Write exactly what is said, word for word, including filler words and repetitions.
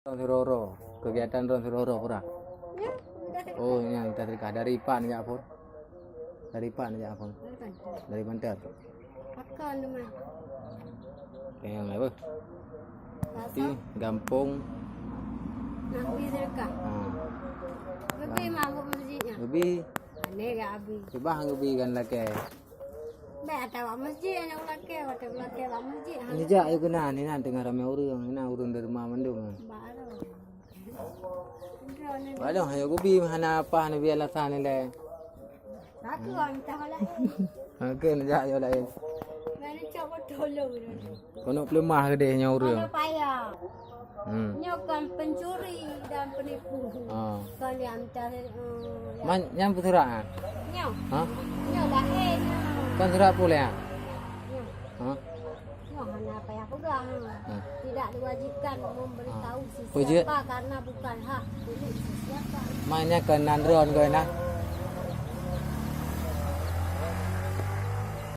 Droen Siroro, kegiatan droen Siroro pura. Ya, udah. Oh, nyan teuka dari Pak neujak phon. Dari Pak neujak phon. Dari Banten. Dari Banten. Pakon teuma. Yang apa? Di gampông. Nah, di Sirka. Ha. Lebih mabuk masjidnya. Lebih. Aneh gak habis. Coba lebih kan lagi. Baik, atau bak masjid, anak ulakée, atau ulakée bak masjid. Nijak yuk kena, ni nan tengah ramai orang, ni nan orang derma mandum. Baru. Waduh, ayo gubi hana apa ni biar alasan ni leh. Aku orang tak lain. Oke, nijak yo lain. Mana cak tolong dulu. Keuneuk peuleumah keudeh nyoe ureueng. Hana payah. Hmm. Nyoe kan pencuri dan penipu. Ah. Kan yang minta, eh, ya. Man, nyan peusurat ah? Nyoe. Ha? Nyoe lahé nyoe. Kon surat puléh ah? Nyoe. Ha? Nyoe hana payah peugah. Ha. Tidak diwajibkan memberitahu sesiapa karena bukan hak milik sesiapa. Man nyan kon nan droen keu na.